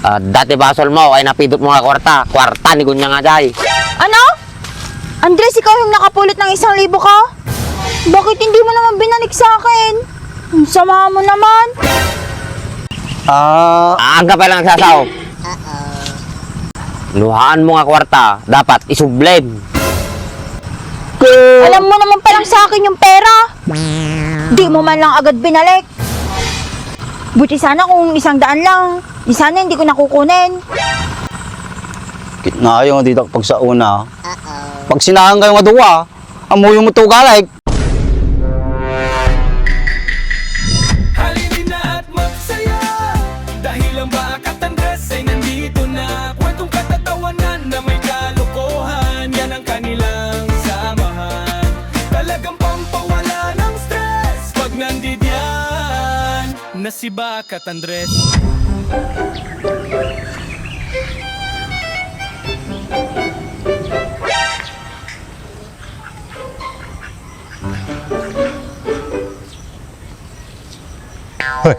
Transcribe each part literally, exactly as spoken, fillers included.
Ah, dati basol mo, ay napidot mo nga kwarta. Kwarta ni Gunya nga jay. Ano? Andres, ikaw yung nakapulit ng isang libo ko? Bakit hindi mo naman binalik sa akin? Ang sama mo naman. Ah. Ang ka pala nagsasaw. Luhaan mo nga kwarta, dapat isublim. Alam mo naman palang sa akin yung pera. Di mo man lang agad binalik. Buti sana kung isang daan lang. Di sana hindi ko nakukunin. Kitna ayo nga dita pagsauna. Pagsinangan kayo nga duwa, amuyo mo to galik. Halina at magsaya, dahil ang Bakat Andres ay nandito na. Kwentong katatawanan na may kalokohan, yan ang kanilang samahan. Talagang pampawala ng stress pag nandidiyan na si Bakat Andres. Hoy.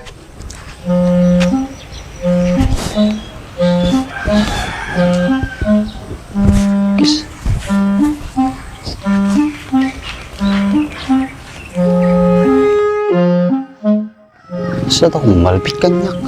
Kis. Sa ta kung malpit kaniak.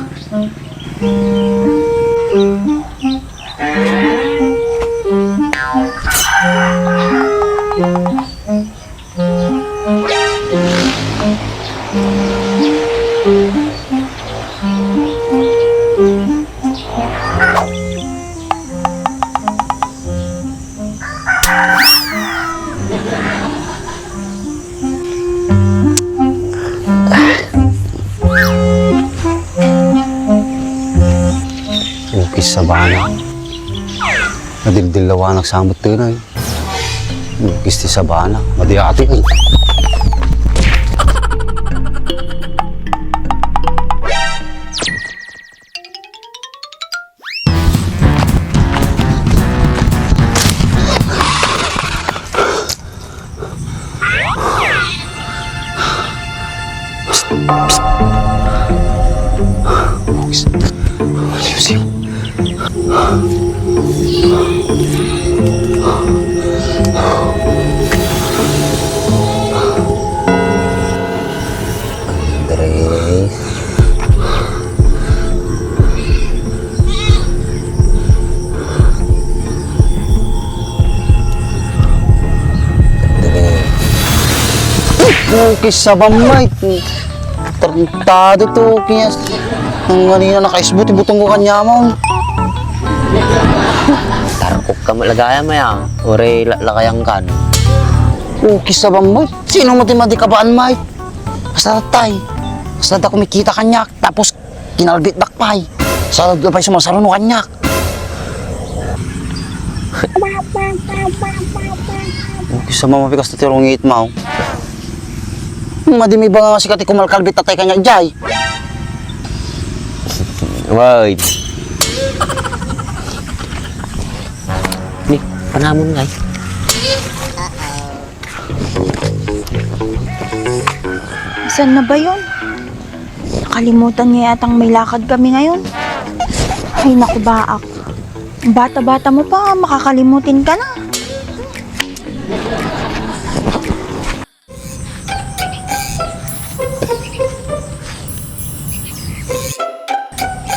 Ukis sabana. Nadildilawanak sa met tenay. Ukis ti sabana. Madi ati, ay. Andres. Andres. Ukis sabam, Mike. Tarantado to, ukis. Ang ganina nakaisbot, ibutong ko kanya mo. Tarkok ka malagaya, Maya. Ore, la-, lakayang kan. Ukis sabam, Mike. Sino mo ti madi kabaan, Mike? Basta tay. Basta da kumikita kaniak. Tapos, kinalbitdak pay. Sa pay sumasaruno kaniak. Ukis sa mamapikas ti rungit mo. Madi mi ba nga sika ti kumalkalbit tay kaniak, jay? Wait. Ni, panamon ngay. Saan na ba yun? Nakalimutan niya yatang may lakad kami ngayon. Ay, naku, baak. Bata-bata mo pa, makakalimutin ka na.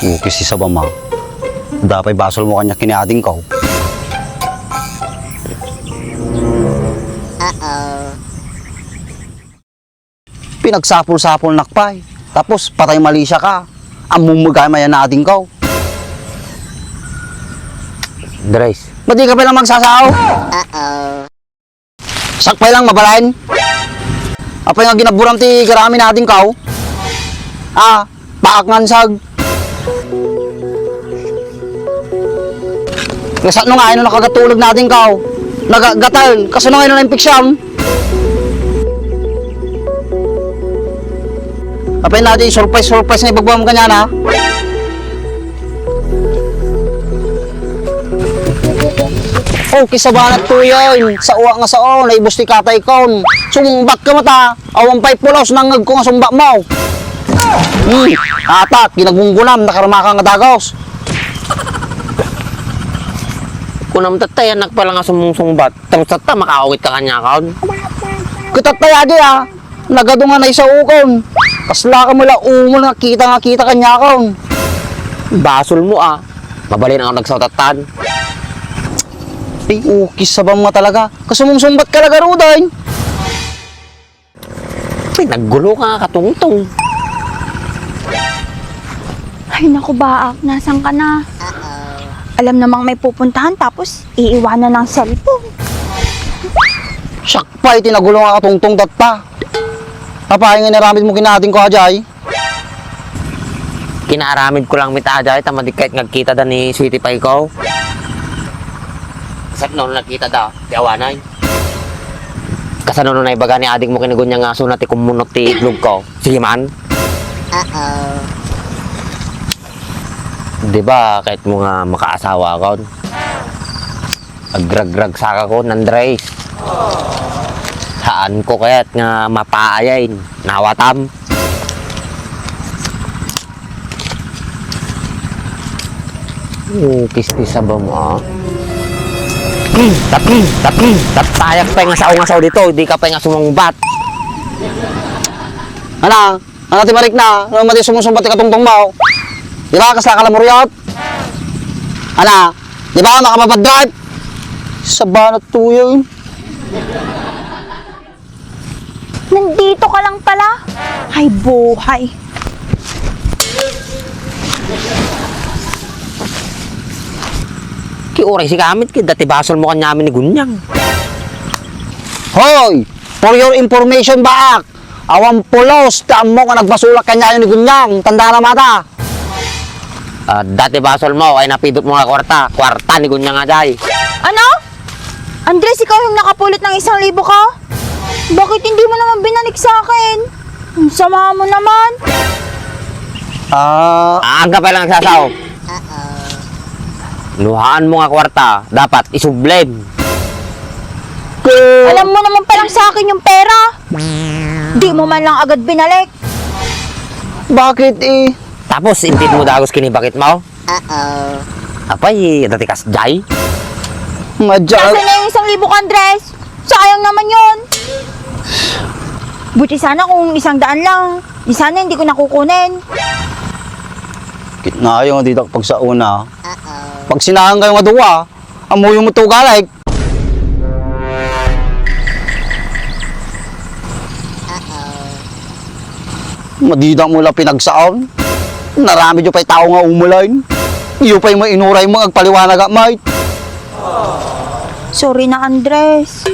Ukis ti sabam, ma. Dapay basol mo kaniak ken ni adingko. Uh-oh. Pinagsapul-sapulnak pay. Tapos, patay malisia ka. Ammom met gayam a ni adingko. Dres. Madi ka pay lang magsasao? Uh-oh. Sakbay lang, mabalin. Apay nga ginaburam ti garamin ni adingko? Ah, paak nga ansag. Kasano nga, ay no nakagatulog ni adingko? Nagagatal. Kasano nga, ay no na-infection? Apay na di surprise, surprise nga ibagbagam kaniana. Oh, kis sabana tuyen. Sao nga sao, naibus ti kataykon. Sumbat ka met a. Awan pay pulos nangngegko nga sumbat mo. Hmm, ata, kinagunggunam, nakarmaka nga dagos. Nam tatta, yan nagpala nga sumungsungbat. Tapos tatta, makaawit ka kaniakon. Ket tatta, Jay, a. Nagadu nga naisaokon. Kasla ka met la umul nga kita nga kita kaniakon. Basolmo, a. Mabalin ako nagsaw tattan. Ay, ukis sabam nga talaga. Kasumungsungbat ka la garuden. Ay, naggulo ka nga katungtong. Ay, naku, Baak, nasan ka na? Alam namang may pupuntahan, tapos iiwanan ng cellphone. Siak pay ti nagulo nga katungtong tatta. Apay nga inaramidmo ken adingko, Jay? Kinaaramidko lang met, Jay, ta madi ket nga agkitada ni Sweetie Pie ko. Ket no nagkitada, ti awanen. Kasano no naibaga ni adingmo ken ni Gunyang nga asona ti kummunot ti itlogko? Sige man. Uh-oh. Di ba, ket mo nga makaasawakon? Agragragsakakon, Andres. Saanko kayat nga mapaayen? Nawatam. Ukis ti sabam, a. Tat-, tat-, tattayak pay nga sao nga sao ditoy, dika pay nga sumungbat. Ana, ana ti marikna, no madi sumungsungbat ti katungtongmo. Di ba, kasla ka la muriot? Ana, di ba, makapapag-drive? Sabana tuyo, eh. Nandito ka lang pala? Ay, buhay. Ti uray si kamit, ket dati basolmo kaniamin ni Gunyang. Hoy! For your information, Baak, awan pulos ti ammok nga nagbasolak kaniayo ni Gunyang. Tandaanam ata. Ah, dati basolmo, ay napidotmo nga kuarta. Kuarta ni Gunyang, Jay. Ano? Andres, ikaw yung nakapulit ng isang libo ko? Bakit hindi mo naman binalik sa akin? Ang sama mo naman. Ah. Aga pa lang sasaw. Nuhaan mo nga kuarta, dapat isublem. Alam mo naman palang sa akin yung pera. Di mo man lang agad binalik. Bakit, eh? Tapos, intedmo dagus kinibakit mo? Uh-oh. Apay, dati kas, Jay? Nga, Jay. Nasaan na yung isang libo ko, Andres? Sayang naman yun. Buti sana kung isang daan lang. Di sana hindi ko nakukunin. Kitna kayo nga ditak pagsauna. Uh-oh. Pagsinaan kayo nga duwa, amuyo mo to galik. Madida mo la pinagsaan. Naramid yo pay tao nga umulain. Iyo pay mainuray mo agpaliwanag, mate. Sorry na, Andres.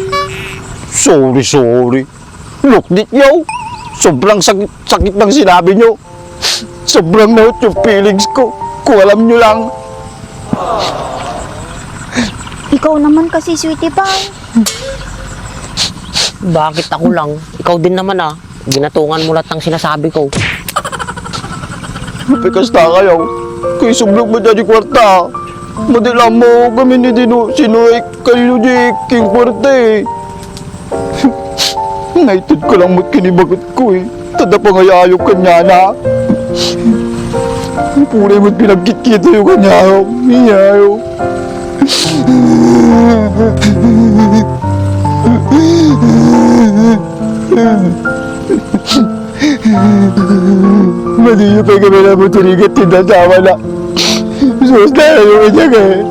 Sorry, sorry. Lukdit yo. Sobrang sakit, sakit ng sinabi nyo. Sobrang na-hurt yung feelings ko. Kung alam nyo lang. Ikaw naman kasi, sweetie pie. Bakit ako lang? Ikaw din naman, ah. Ginatungan mo lahat ng sinasabi ko. Pikas na kayo. Kay sublog mo dyan yung kwarta. Madi lang mo kami ni Dino. Sinuray kayo di king kwarta, eh. Naited ko lang mo't kinibagot ko, eh. Tada pangayayok kanyana. Puro mo't pinagkitkita yung kanya. Niyayo. Madiyo pa kami na mo tinigat tindasawa na. Sus, na yung kanya ka, eh.